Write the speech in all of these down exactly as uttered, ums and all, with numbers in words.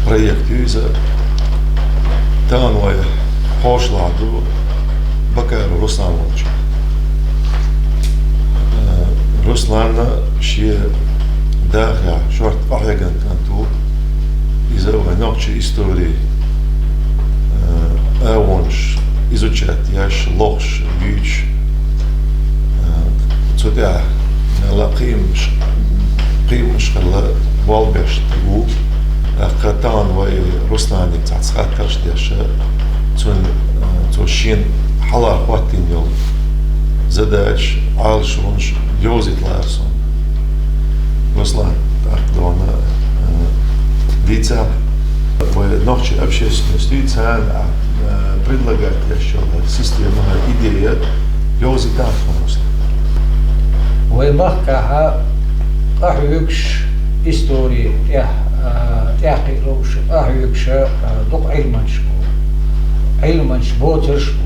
Проект ю иза, тахана вай хьошалгӀа ду Бакаров Руслан волчу. Э, Руслан шен дахарехь шортта къахьегна кӀант ву. Иза вай нохчийн истори, э, агӀонаш изучать еш, лохуш, юьйцуш, э, цу тӀехь мелла кхиамаш, кхиамаш хилла болх беш ву. ТӀаккха тахана вай Русланга цхьацца хаттарш деш, цунна, э, цо шена хьалха хӀоттийна йолу задачаш, Ӏалашонаш йовзийта лаьара суна. Руслан, тӀаккха дуьйна, э, дийцахь, вай нохчийн общественностий, царна, э, предлагать еш йолу система, идея йовзийтахь суна, Руслан. Вай махкахь къахьоьгуш, истори тӀехь, э, тӀаьхьа кхиа лууш, къахьоьгуш, э, дукха Ӏилманчаш бу. Ӏилманчаш боцурш бу.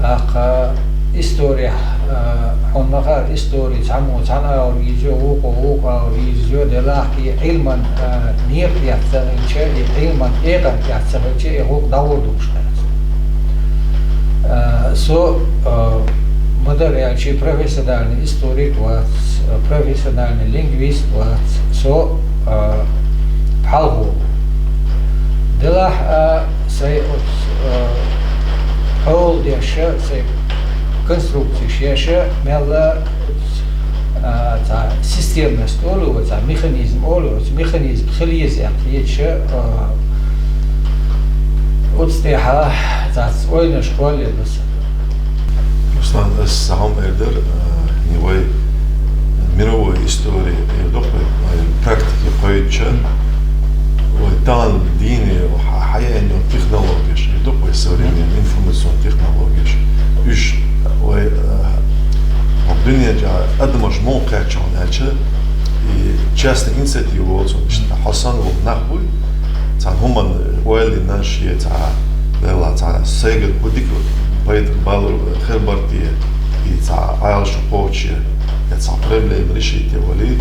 ТӀаккха исторехь, э, хьуна ма-хаъара, истори цхьаммо цхьана агӀор вийзайо, вукхо вукху агӀор вийзайо, делахь и Ӏилман, э, некъа тӀехь ца хилча, и Ӏилман тӀегӀан тӀехь ца хилча, и гӀуллакх дӀагӀур долуш дац. Э, со, э, ма-дарра аьлча, профессиональный историк вац, э, профессиональный лингвист вац, со, э, пхьалхо ву. Делахь а, сайн оцу, э, хьола деш, сайн конструкцеш еш, мелла оцу, э, цхьа системность олу, цхьа механизм олу, оцу механизм хила еза аьлла хеташ, э, оцу тӀехь цхьацца ойланаш кхоллаелла сан. Руслан, ас цхьа хӀума эр дара, э, и вай мировой истори эр ду-кх вай, вай практике кхоьдуча, вай тахана дийне хьа-, хьаяьлла йолу технологеш эр ду-кх вай, современный информационный технологеш. Уьш вай, э, хӀокху дуьнен чохь адамаш муха кхаьчна аьлча, и частная инициатива волу цунна, иштта хьо санна волу нах буй, цхьана хӀуманна ойла йина, шен цхьа, лелла, цхьа сайгара хӀун дика пайда балур хир бара те, и цхьа Ӏалашо кхочуш, я цхьа проблема решить е валий,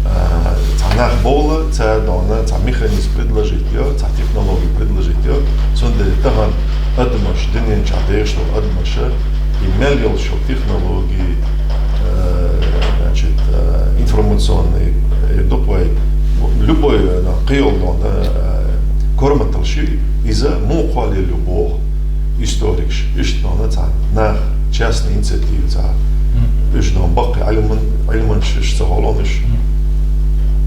а, цхьа нах бовла, цара дуьйна цхьа механизм предложить йо, цхьа технология предложить йо, цундела тахана адамаш, дуьнен чохь дехаш долу адамаша, и мел йолуш йолу технологии, э, значит, э, информационный, э, ду-кх вай, любой, э, кхин йолу дуьйна, э, корматалла ши, иза муха кхоллаелла ю боху историкаш, иштта дуьйна цхьа нах, частная инициатива цхьа. Мгм. Уьш дуьйна баккхий Ӏилман-, Ӏилманчаш, психологаш. Мгм.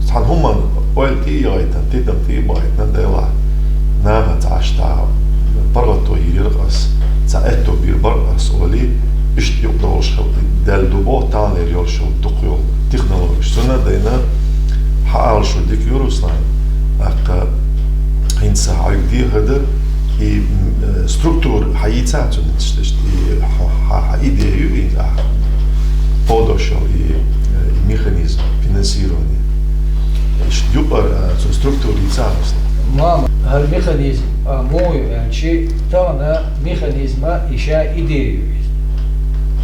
Цхьана хӀуманна ойла тӀе а яхийтина, тидам тӀе а бахийтина, делахь, наха цхьа иштта паргӀато йийр яра ас, цхьа аьтто бийр бара ас олий, иштта юкъадолуш хила даьлла ду боху, таханлера йолуш йолу дукха йолу технологеш. Цунна а дайна, хьан Ӏалашо дика ю, Руслан, тӀаккха хӀинца хьоьга дехар дара, и, м, э, структура хьан йийцахь цунна, и хьан, хьан, хьан идея ю, и, а, кховдош йолу и, э, и механизм финансирования. Иштта юкъара, а, цу структура йийцахь, Руслан. Мама, хӀара механизм, а, муха ю аьлча, тахана механизма и ша идея ю иза.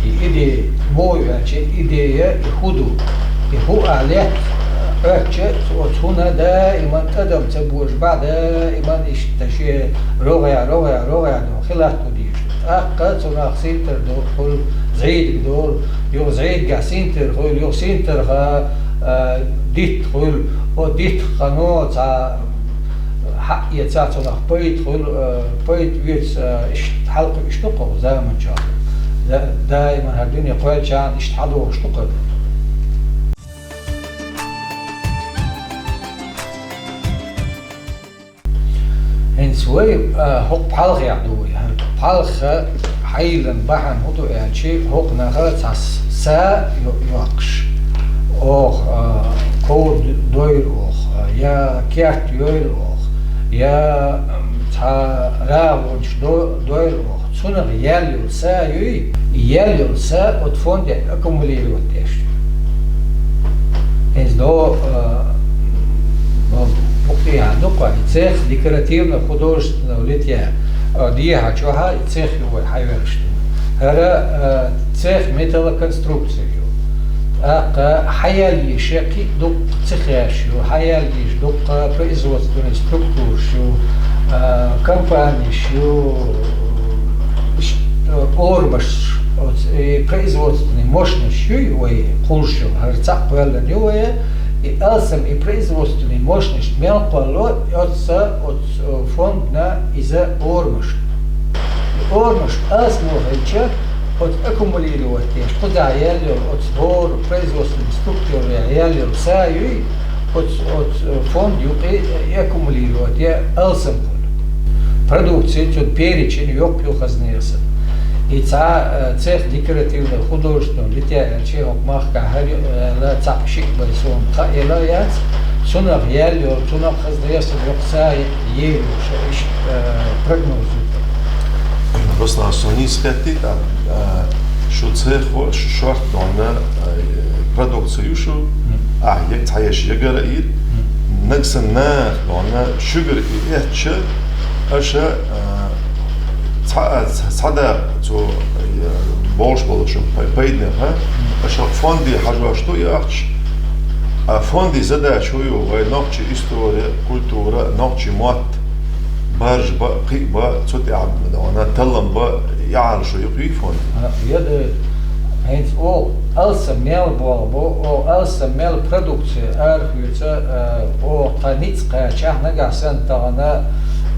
И идея муха ю аьлча, идея и хӀун ду? И хӀун а летта Ӏоьттича, оцу хӀуна даиман тӀадам ца божа бахьа, даиман иштта шен рогӀехь, рогӀехь, рогӀехь ду, хи латто дийш ду. ТӀаккха цунах синтар ду, хуьлу зӀийдиг долу, юха зӀийдигехь синтар хуьлу, юха синтарха, а, дитт хуьлу, о, диттах кхано цхьа хьаъ эца цунах пайда хуьлу, а, пайда оьцу, а, иштта хьалакхуьуш ду кху заман чохь. Да-, даиман хӀара дуьне кхоьлличхьана иштта хьадогӀуш ду кху. ХӀинца вай, а, хӀокху пхьалхехь ду вай. ХӀара пхьалха хьайиллан бахьана хӀун ду аьлча, хӀокху наха цхьа са йо-, йоккхуш, оха, а, ков дойр оха, я керт йойр оха, я, м, цхьа рагӀонаш до-, дойр оха. Цунах яьлла йолу са юй, яьлла йолу са оцу фонде аккумулировать деш ю. Иза до, а, бу-, букъ тӀехьа ду кху, и цех декоративно-художественного литья, а, дехьа чохьа и цех ю вай хьаверш ду. ХӀара, а, цех металлоконструкция ю. ТӀаккха хьаяьлла йиш я кхин а дуккха цехаш ю, хьаяьллаш дукха производственный структураш ю, а, компанеш ю, ш-, орамаш, оц-, и производственный мощность ю вай кхуллуш йолу, хӀара цхьаъ кхоьллина ю вай, и алсам и производственный мощность мел кхолло оцу, оцу фондана иза орамаш. И орамаш алсамо хилча, оцу аккумулировать деш, кхузахь яьлла йолу, оцу хӀора производственный структурехь яьлла йолу са юй, оцу, оцу фонд юкъе и аккумулировать е алсам хуьлу. Продукция цуьнан перечень йоккха ю хазна ясана. И цхьа, э, цех декоративного художественного литья аьлча, хӀокху махкахь хӀара ю, э, ла цхьаъ шиъ бай суна кхаъ елла яц, цунах яьлла йолу, цунах хазна ясана йоккха са е-, Е, ша иштта, э, прогноз ю. Руслан, со нийса хеттий тӀаккха, э, шу цехо, шу шорта дона, э, продукция ю шу, ахь е цхьа еш ягара ир, нагахь санна нах дона, шуьгара и эцча, аша, э, цхьа, цхьа, цхьа дакъа цо, э, болуш болу шу пай-, пайданех, а? Аша фонде хьажош ду и ахча? А фонде задача хӀун ю, вай нохчи история, культура, нохчи мотт, баржа бан, кхин а бан, цу тӀехь дона таллам бан, яхьалла шу юкъа вий фонде? А, я да, хӀинца оха алсам мел болх бо, оха алсам мел продукция арахоьцу, а, оха тхан ницкъ кхачахь нагахь санна тахана,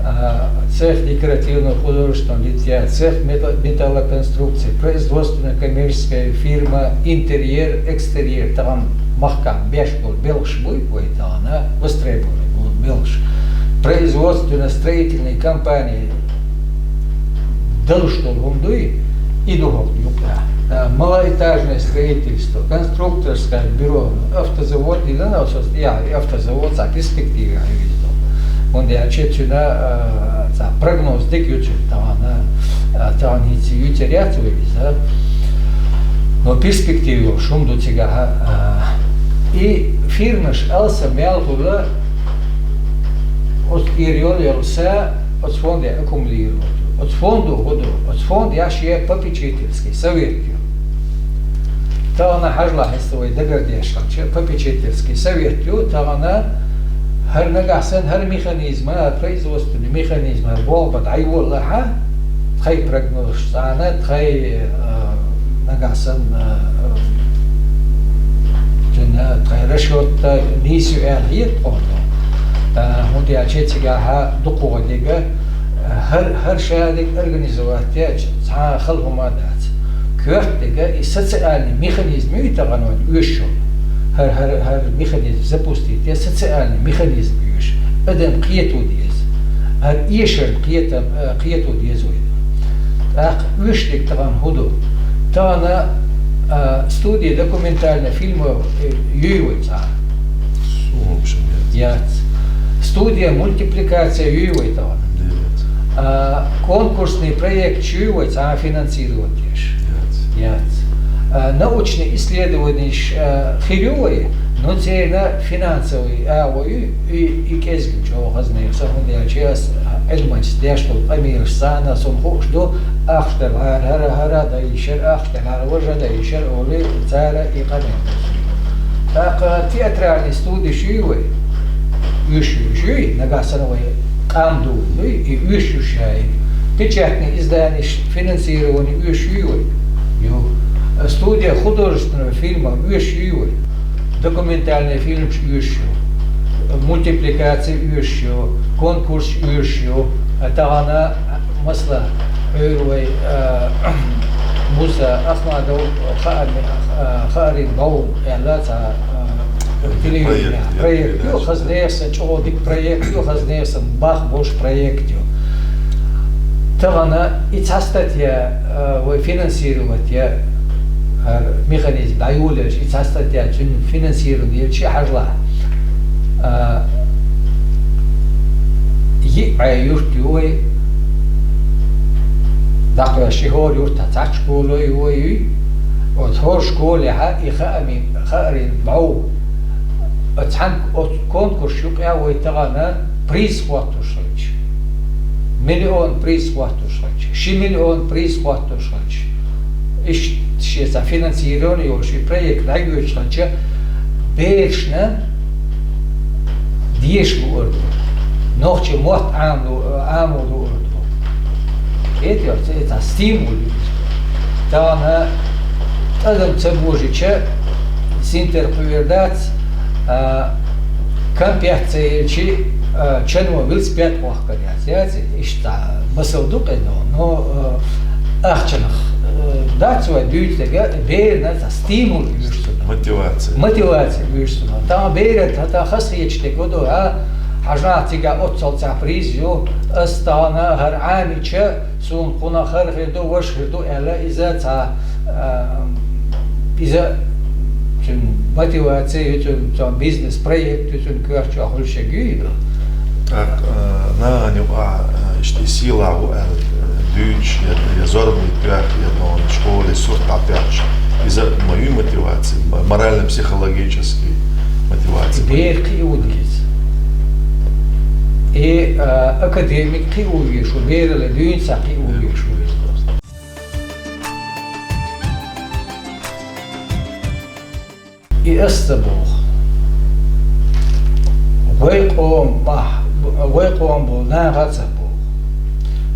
а, цех декоративного художественного литья, цех мета-, металлоконструкции, производственно-коммерческая фирма интерьер, экстерьер, тахана махкахь беш болу белхаш буй вай тахана, востребованный болу белхаш. Производственно-строительные компании далуш долу хӀума дуй, и ду хӀокху юкъа. А, малоэтажное строительство, конструкторское бюро, автозавод дилана, а со, я, и автозавод цхьа перспективе хьевиза долу. ХӀунда аьлча цуьнан, а, цхьа прогноз дика ю цуьнан тахана, а, тахана хӀинца юьйцур яц вай иза. Но перспектива йолуш хӀума ду цигахь, а, и фирмаш алсам мел хуьлу, оцу тӀера йолу йолу са, оцу фонде аккумулировать ю. Оцу фондо хӀун ду? Оцу фондехь шен попечительский совет ю. Тахана хьажалахь, хьесто вай дагардеш хилча, попечительский совет ю, тахана хӀара нагахь санна, хӀара механизма, производственный механизма болх бан дӀайолалахь, тхайн прогнозаш цӀана, тхайн, а, нагахь санна, а, цуьнан тхайн расчётта нийса ю аьлла хета тхуна. А, хӀунда аьлча цигахь дукха гӀо дерг, хӀара, хӀара шадерг организовать дечу цхьа а хала хӀума дац. Коьрта дерг и социальный механизм ю и тахана вайн оьшуш йолу. ХӀара, хӀара, хӀара механизм запустить де, социальный механизм оьшу. Адам кхето деза. ХӀара эшарна кхетам, э, кхето деза вай. ТӀаккха оьшуш дерг тахана хӀун ду? Тахана, а, студия документальных фильмов, э, юй вай цхьа? Суна вообще яц. Яц. Студия мультипликация юй вай тахана? Яц. А, конкурсный проект юй вай цхьа финансировать еш? Яц. Яц. А, научный исследованиш, а, хир ю вай, но церан финансовый агӀо ю, и, и кӀезиг чӀогӀа хазна ю сан, хӀунда аьлча ас Ӏилманчаца деш долу къамелаш санна, суна хууш ду, ахча делахьара, хӀара, хӀара а дан йиш яра, ахча делахьара, важа а дан йиш яра, олий, цара и къамел. ТӀаккха театральный студиш юй вай? Оьшуш юй, нагахь санна вай къам дуй, и оьшуш ю шайн. Печатный изданиш финансирование оьшуш юй вай? Ю. Студия художественного фильма оьшуш юй вай? Документальный фильмаш оьшуш ю. Мультипликация оьшуш ю. Конкурс оьшуш ю. Тахана, масала, Ӏуьйра вай, а, Муса Ахмадов хаарин, а, хаарин бовл аьлла цхьа, а, телевидение. Проект, проект ю, хаза нехан чӀогӀа дика проект ю, хаза нехан бах болуш проект ю. Тахана и цхьа статья, а, вай финансировать я, а, механизм дӀайолаелча, и цхьа статья цуьнан финансирование елча хьажалахь. А, йиъ бӀе юрт ю вай, дӀакхоьссича хӀора юртахь цхьацца школа ю вай, юй. Оцу хӀора школехь и хаамийн, хаарийн бовл, оцу цхьана, оцу конкурс юкъа вай тахана приз хӀоттош хилча, миллион приз хӀоттош хилча, ши миллион приз хӀоттош хилча, иштта шен цхьа финансирование йолуш и проект дӀайоьдуш хилча, берашна Эш луург ду. Нохчийн мотт Ӏамо, Ӏамо луург ду. ХӀаьта йоах, цу тӀа стимул ю. Тахана тӀадам ца божача, синтер кхувер дац, а, компенсаци елча, а, чано велосипед вахкар яц. Яц, иштта масал ду къедо, но, а, ахчанах, а, дац вай дуьйцург, берана цхьа стимул юьрсу. Мотивация. Мотивация юьрсу. Тахана берана, тахана хазахеташ дерг ду, а? Хьажал, цига оццул цхьа приз ю, ас тахана хӀара Ӏамийча, сона кхунах хӀара хир ду, важа хир ду, аьлла, иза цхьа, а, иза цун мотиваци ю, цун, цун бизнес-проект ю, цун коьрта чу хуьлуш ерг ю иза. ТӀаккха, а, нахана юкъахь, а, иштта сийлахь ву аьлла, а, дуьйцуш, я, я зорбане тоьхна, я, ну, школе сурт дӀатоьхча, иза ма ю мотиваци, ма-, морально-психологический мотиваци. Бер кхио деза. И, а, академик кхио везаш ву, бералле дуьйна ца кхио везаш ву. И ас ца боху. Вай къоман бахь, вай къоман болу наха а ца боху.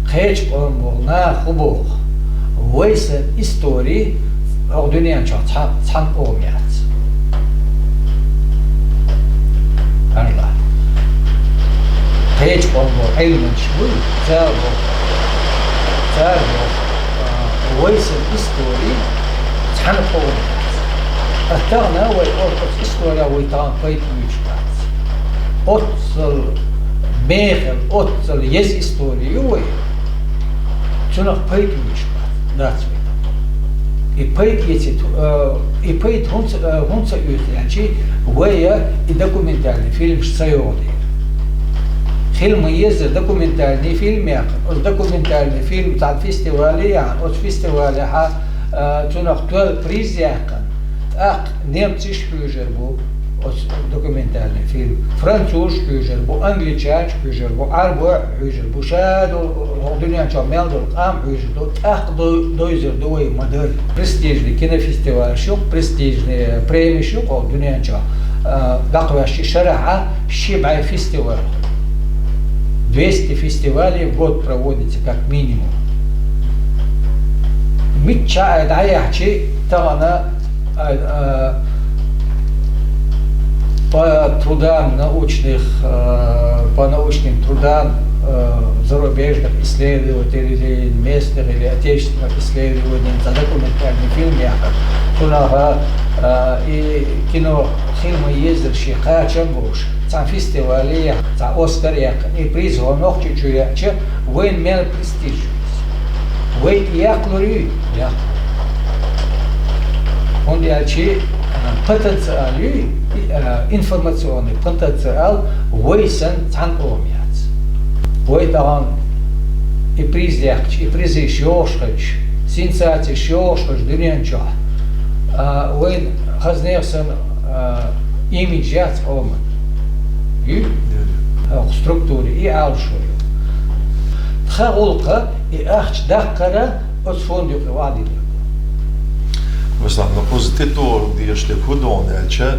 Кхечу къоман болу наха хӀун боху? Вай санна истори хӀокху дуьнен чохь цхьа-, цхьана къоман яц. Хьажал. Кхечу къоман болу Ӏилманчаш буй, цара боху, цара боху, а, вай санна истори цхьана къоман яц. Ткъа тахана вай оцу история вай тахана пайда буьйцуш бац. Оццул мехала, оццул еза истори ю вай. Цунах пайда буьйцуш бац, дац вай. И пайда эцийта, э, и пайда хӀунца, э, хӀунца оьцу аьлча, вай и документальный фильмаш ца йогӀу дела. Хила ма езара документальный фильм яьккхина. Оцу документальный фильм цхьана фестивале яхьна, оцу фестивалехь, э, цунах тоьлла приз яьккхина. ТӀаккха немцаш хьуьйжур бу оцу документальный фильм, французаш хьуьйжур бу, англичанаш хьуьйжур бу, Ӏарбой хьуьйжур бу, ша долу, хӀокху дуьнен чохь мел долу къам хьуьйжур ду, тӀаккха дой-, дойзур ду вай ма-дарра. Престижный кинофестивалаш ю, престижный премеш ю хӀокху дуьнен чохь, а, дӀакхоьссича шарахь ши бӀе фестиваль. Двести фестивалей в год проводится, как минимум. Миччахь а дӀаяьхьча, тахана а, а, по трудам научных, а, по научным трудам, а, зарубежных исследователей или местных, или отечественных исследований, цхьа документальный фильм яьккхина. Цунах, а, и кино хила ма езара шен кхачам болуш, цхьана фестивале яьккхина, цхьа Оскар яьккхина, и приз хӀокху Нохчийчу яьлча, вайн мел престиж ю. Вай и яккхалур юй? Яккхалур. ХӀунда аьлча, а, потенциал юй, и, а, информационный потенциал вай санна цхьана къоман яц. Вай тахана и приз яьккхича, и призаш йогӀуш хилча, сенсацеш йогӀуш хилча дуьнен чохь, а, вайн хаза нехан санна, а, имидж яц къоман. Ю? Ю. ХӀокху структуре и Ӏалашо ю. Тхан гӀуллакх и ахча даккхар оцу фонда юкъа ваӀда дина. Руслан, ну, кхуза тӀетоха дезаш дерг хӀун ду аьлча,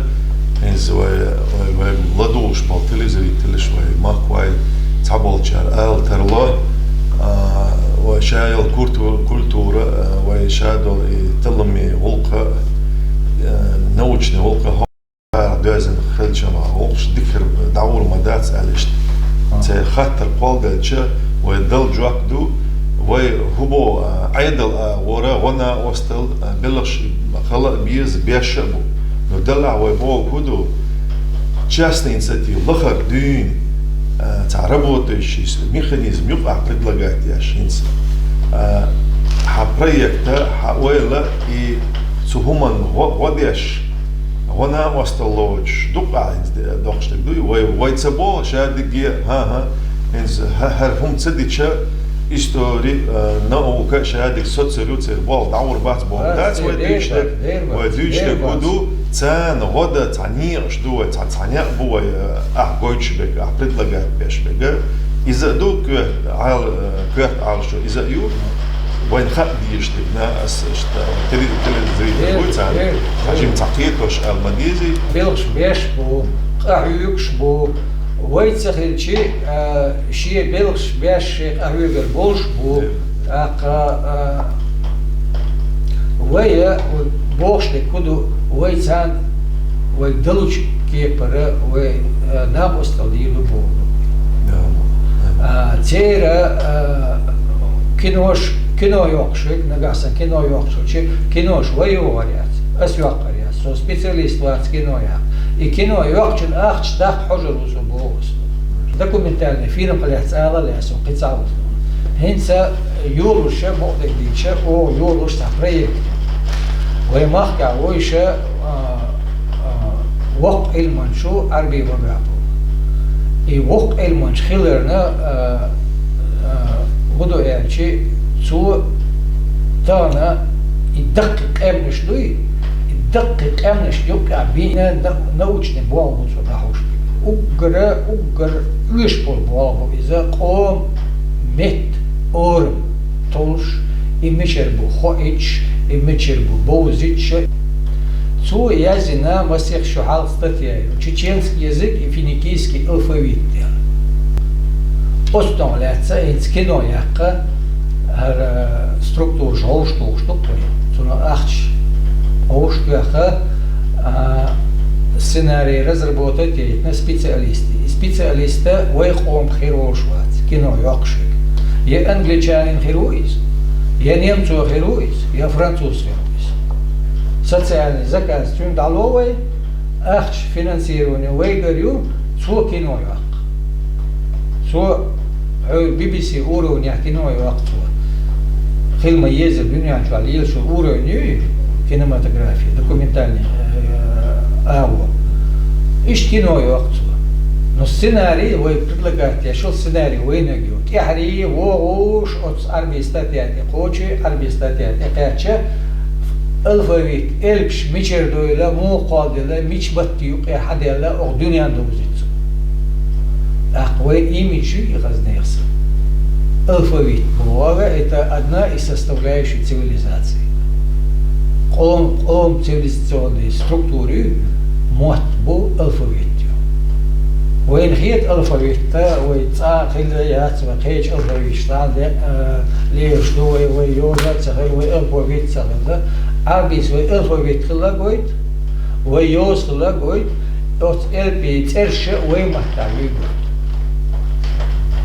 иза вай, вай, вай ладугӀуш болу телезрителаш, вай махкахой цхьаболчара ала тарло, а, вай ша йолу курту-, культура, а, вай ша долу и талламийн гӀуллакх, а, научный гӀуллакх, хӀара доьзна хилча ма вовшах дика хир дӀагӀур ма дац аьлла иштта. Церан хаттар кхолладелча, вай дала жоп ду, вай хӀун боху, а, Ӏедал а, вара гӀо-накъостал, а, белхаш хила а беза, беш а бу. Но делахь вай боху хӀун ду, частная инициатива лахара дуьйна, а, цхьа работающий механизм юкъахь предлагать еш хӀинца. А, хьан проекта, хьан ойла и цу хӀуманна гӀо, гӀо деш, гӀо-накъостал лоцуш, дукха а хӀинца де-, доккхуш дерг дуй, вай, вай ца боху, ша дигге, хӀан-хӀа, хӀинца хӀа-, хӀара хӀума ца дича, истори, а, наука ша дигге соцур ю, церан болх дӀагӀур бац боху. Дац вай дуьйцуш дерг, вай дуьйцуш дерг хӀун ду, царна гӀо дан цхьа некъаш ду вай, цхьа, цхьа некъ бу вай, а, ахь гойтуш берг, ахь предлагать беш берг. Иза а ду коьрта Ӏала-, коьрта Ӏалашо, иза а ю. Вайна хаа дезаш дерг, на, ас, аш, та, теле-, телезритель вуй царна. Хьажим цхьа кхетош аьлла ма дезий. Белхаш беш бу, къахьоьгуш бу, Вай ца хилчи, а, шен белхаш беш шен къахьоьгар болуш бу, тӀаккха, а, вай, а, бохуш дерг хӀун ду, вай царна вай далучу кепара вай, а, накъосталла дийр ду боху. А, церан, а, кинош, кино йоккхуш верг, нагахь санна кино йоккхуш хилча, кинош вай йохур яц, ас йоккхур яц, со специалист вац кино яккха. И кино йоккхучун ахча даккха хьожур ву со боху ас. Документальный фильм лаьцна ала лаьцна кхин цхьа ву. ХӀинца йолуш, бакъдерг дийцича, оха йолуш цхьа проект. Вай махкахь вуйш, а, а, воккха Ӏилманча ву Ӏарби Вагапов. И воккха Ӏилманча хиларна, а, а, хӀун ду аьлчи, цо тахана и даккхий къаьмнаш дуй, и даккхий къаьмнаш юккъехь бина на-, научный болх бу цо дӀахьуш. Уггара, уггар оьшуш болу болх бу иза, къоман метта орам толлуш, и мичара бу хоуьйтуш, и мичара бу бовзуьйтуш. Цо яздина масех шо хьалха статья ю, чеченский язык и финикийский алфавит аьлла. Оцунах лаьцна хӀинца кино яккха, хӀара структураш гӀовшахтухуш ду-кх вай. Цунах ахча гӀовшахтоьхна, а, сценарий разработать яйтина специалист. И специалист вай къомах хир волуш вац, кино йоккхуш верг. Я англичанин хир ву иза, я немцо хир ву иза, я француз хир ву иза. Социальный заказ цуьнга дӀало вай, ахча, финансирование вайгара ю, цо кино йоккху. Цо, хьо, Би-би-си уровнехь кино йоккху цо. Хила ма-еззара дуьнен чохь лелаш йолу уровень ю, кинематография, документальный, э, агӀо. Иштта кино йоккху цо. Но сценарий вай предлагать деш йолу сценарий вайниг ю. ТӀаьхьарий вогӀуш оцу Ӏарби статья тӀе кхочий, Ӏарби статья тӀе кхаьчча, алфавит, элпаш мичара дуйла, муха кхолладелла, мича батта юккъе хьадаьлла, оха дуьненна довзуьйту цо. ТӀаккха вайн имидж ю и хаза нехан са. Алфавит боху, это одна из составляющих цивилизации. Къом, къом цивилизационный структура ю, мотт бу алфавит ю. Вайна хета алфавитта, вай цкъа хилла яц, вай кхечу алфавиташ тӀехь де, а, лелаш ду вай, вай йоза а ца хилла, вай алфавит ца хилла. Ӏарбис вай алфавит хилла гойту, вай йоза хилла гойту, оцу элпийн цӀераш а вай маттахь юй гойту.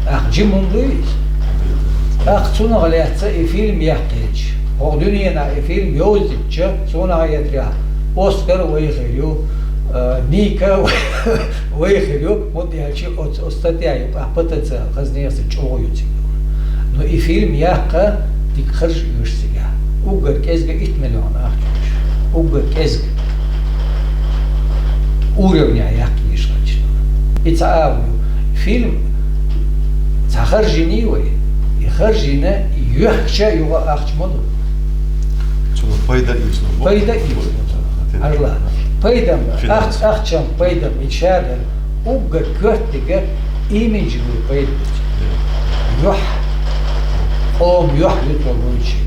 ТӀаккха жима хӀума дуй иза? ТӀаккха цунах лаьцна и фильм яьккхича, хӀокху дуьненахь и фильм йовзийтича, цунах а ятрехь, Оскар вай хир ю, а, Ника вай хир ю, хӀунда аьлча оцу, оцу статья юкъахь потенциал хаза нехан са чӀогӀа ю цига. Но и фильм яккха дика харж оьшу цигахь. Уггар кӀезга итт миллион ахча оьшу. Уггар кӀезга. Уровнехь яккха йиш хилча. И цхьа агӀо ю. Фильм цхьа харжйиний вай. И харжйина юьхкича юха ахча ма ду. Цунах пайда ийцалур бу. Пайда ийцалур бу. Хьажал. Пайда ма. Финанс. Ахча, ахчан пайда ма. И шадерг уггар коьртаниг имидж ду пайда. Юьхь. Къоман юьхь ю цо гуйчи.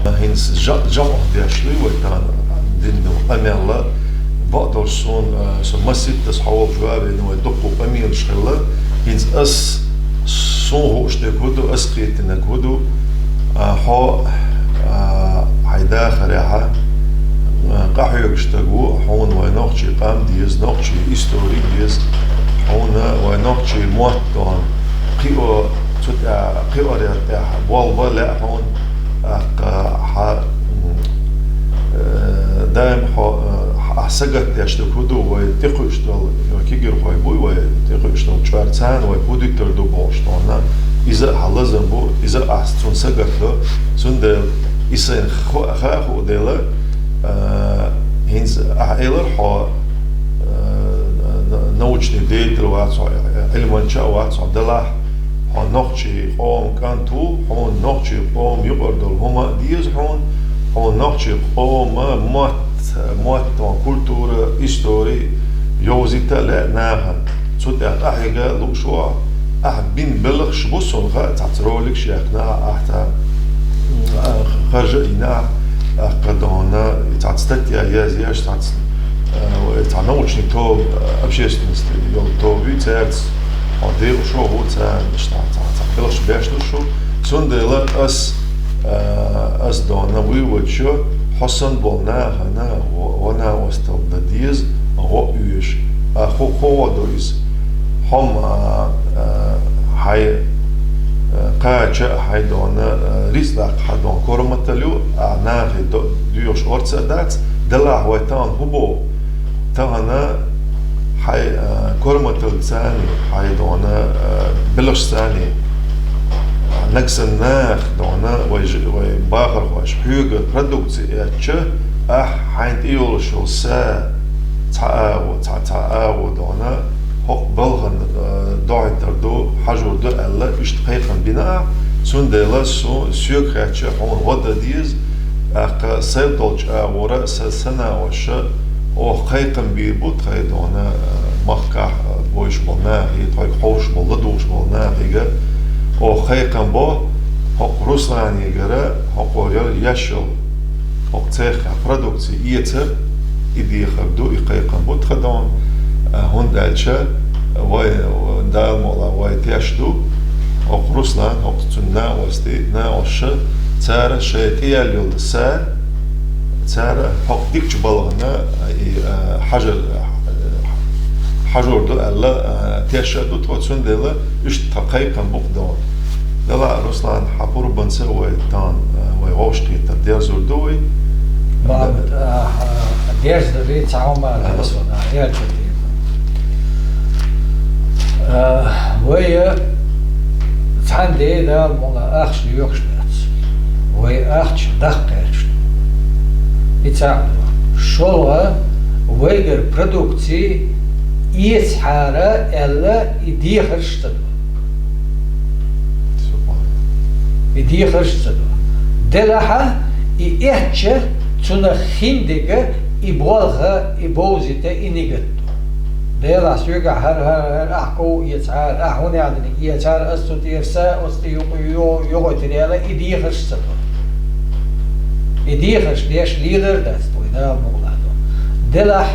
ХӀинца жа-, жамӀ деш дуй вай тахана дина ду къамел, бакъдолуш суна, а, со маситтаза хьо волчу ван вайна вай дуккха къамелаш хилла. ХӀинца ас, суна хууш дерг хӀун ду, ас кхетинарг хӀун ду, а, хьо, а, хьайн дахарехь, а, къахьоьгуш стаг ву, хьуна вай нохчийн къам деза, нохчийн истори деза, хьуна вай нохчийн мотт дон, кхио, цу тӀехь, кхиоран тӀехь болх бан лаьа хьуна, тӀаккха хьан, м, э, даим хьо, э, ахь сагатдеш дерг хӀун ду, вай тӀекхуьуш долу, вай кегийрхой буй, вай тӀекхуьуш долу чкъор царна вай хӀун дитар ду бохуш тхуна, иза а хьан лазам бу, иза а ахь цунна сагатдо, цундела и сайн хо-, хаа хуу дела, э, хӀинца ахь элира хьо, э, н-, н-, научный деятель вац хьо, Ӏилманча а вац хьо, делахь хьо нохчийн къоман кӀант ву, хьуна нохчийн къоман юкъара долу хӀума а деза хьуна, хьуна нохчийн къоман мотт, мотт, культура, истори йовзийта а лаьа нахана. Цу тӀехь къахьега лууш ву ахь, ахь бина белхаш бу суна хаьа, цхьацца роликаш яьккхина ахь, цхьа, а, харжа а йина ахь, тӀаккха дона, цхьацца статья язъеш, цхьацца, а, цхьа научный тоба, общественность йолу тоба ю, цаьрца хьо декъашхо ву, царна иштта цхьа, цхьа белхаш беш ду шу. Цундела ас, а, ас дона вуй вачо, хьо санна болу нахана гӀо-, гӀо-, накъосталла дан деза, гӀо оьшу. А хӀу-, хӀу гӀо ду иза? Хьо ма, а, а, хьай, а, кхача а, хьай дона, а, рицкъ даккха хьан дона корматалла ю, а нахе до-, доьхуш орца а дац, делахь вай тахана хӀу боху? Тахана хьай, а, корматаллацани, хьай дона, а, белхашцани, а, нагахь санна нах дона, вай ж-, вай бахархоша хьоьга продукци эцча, ахь хьайна тӀе йолуш йолу са цхьа агӀо, цхьа, цхьа агӀо дона, хӀокху балхана, а, дохьийтар ду, хьажор ду аьлла, иштта кхайкхам бина ахь. Цундела со, соьга хаьттича, хьуна гӀо дан деза, тӀаккха сайл долчу агӀора а са, са накъоша оха кхайкхам бийр бу тхайн дона, а, махкахь, а, бойуш болу нахе, тхоьга хьовсуш болу, ладугӀуш болу нахе а оха кхайкхам бо, хӀокху Русланегара, хӀокхо яра еш йолу хӀокху цехахь продукци эцар, и дехар ду, и кхайкхам бу тхан дона, а, хӀунда аьлча вай, Дала мукъалахь, вай теш ду, хӀокху Руслан, хӀокху цуьнан накъостий, накъоша, цара шайн тӀе яьлла йолу са, цара хӀокху дикачу балхана, и, а, хьажар, а, хьажор ду аьлла, а, теш а ду тхо, цундела иштта тхан кхайкхам бу-кх дона. Делахь, Руслан, хьан пурбанца вай тахана, а, вай вовшахкхетар дерзор ду вай. Махьмад, а, а, дерза дан бен цхьа хӀума а ду, а, аьлла ца дийр. А, вай, а, цхьана де Дала мукъалахь ахча лоьхуш дац. Вай ахча даккха гӀерташ ду. И цхьаъ ду. ШолгӀа, вайгара продукци эцахьара аьлла, и дехарш ца до. И дехарш ца до. Делахь, и эцча, цунах хин дерг, и болх, и бовзийта, и нигат ду. Делахь, соьгахь хӀара, хӀара, хӀара, ахь ков эцахьара, ахь хӀун яхьдиниг эцахьара, ас цу тӀера са, оцу тӀе юкъа йо-, йогӀуьйтур яла, и дехарш ца до. И дехарш деш лелар дац тхо, Дала мукъалахь ду. Делахь,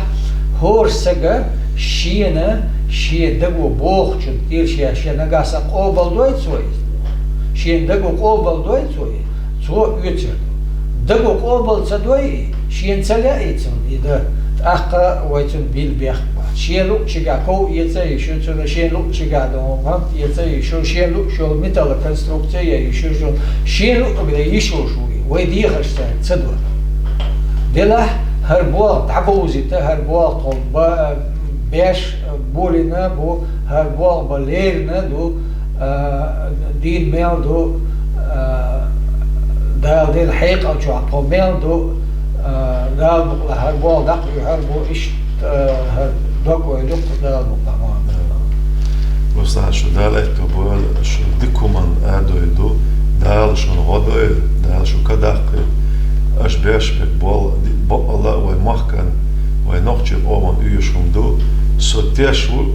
хӀора сага шена, шен даго бохучун тӀера шен, шен нагахь санна къобалдой цо иза. Шен даго къобалдой цо иза, цо оьцур ду. Даго къобал ца дой, шена ца лаьий цунна и дан, тӀаккха вай цунна билла бехк бац. Шен луъучигахь ков эца йиш ю цунна, шен луъучигахь догӀу гӀант эца йиш ю, шен луъуш йолу металлоконструкция я йиш ю, шен луъург дан йиш йолуш ву и, вай дехарш цаьрга ца до. Делахь, хӀара болх дӀабовзийта, хӀара болх тхо ба-, беш болийна бу, хӀара болх бан лерина ду, а, дийна мел ду, а, Дала делла хьекъал чохь тхо мел ду, а, Дала мукъалахь хӀара болх дӀакхоьхьур бу, иштта, а, хӀара дог-ойла ю-кх Дала мукъалахь. Руслан, шу Дала аьтто бойла, шу дика хӀуманна арадойла ду, Дала шуна гӀо дойла, Дала шу ка даккхийла. Аша беш берг болу, бакъалла а вай махкан, вай нохчийн къоман оьшуш хӀума ду. Со теш ву,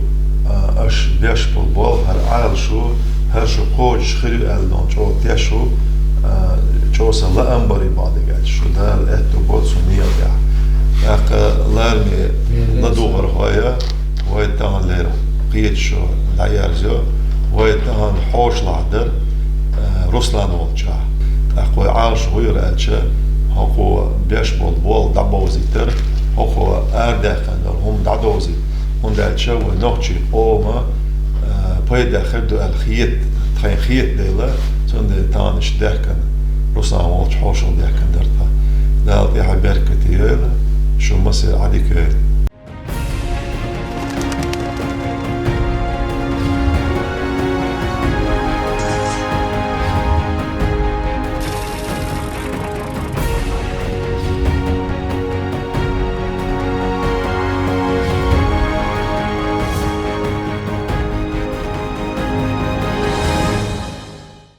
а, аша беш болу болх, хӀара Ӏалашо, хӀара шу кхочуш хир ю аьлла, чӀогӀа теш ву, а, чӀогӀа сан лаам бара и бакъдерг аьлча, шу Дала аьтто бойла цу некъа тӀехь. ТӀаккха лараме ладугӀархой, вай таханлера кхеташо дӀаерзайо, вай тахана хьошалгӀа дара, а, Руслан волчохь. ТӀаккха вай Ӏалашо хӀун яра аьлча, хӀокхо беш болу болх дӀабовзийтар, хӀокхо арадаьккхина долу хӀума дӀадовзийта. ХӀунда аьлча вай нохчийн къоман, а, пайда хир ду аьлла хета, тхайна хета дела, цундела тахана иштта даьхкина, Руслан волчу хьошалгӀа даьхкина дара тхан. Дала тӀаьхье беркате йойла, шу массеран а дика йойла.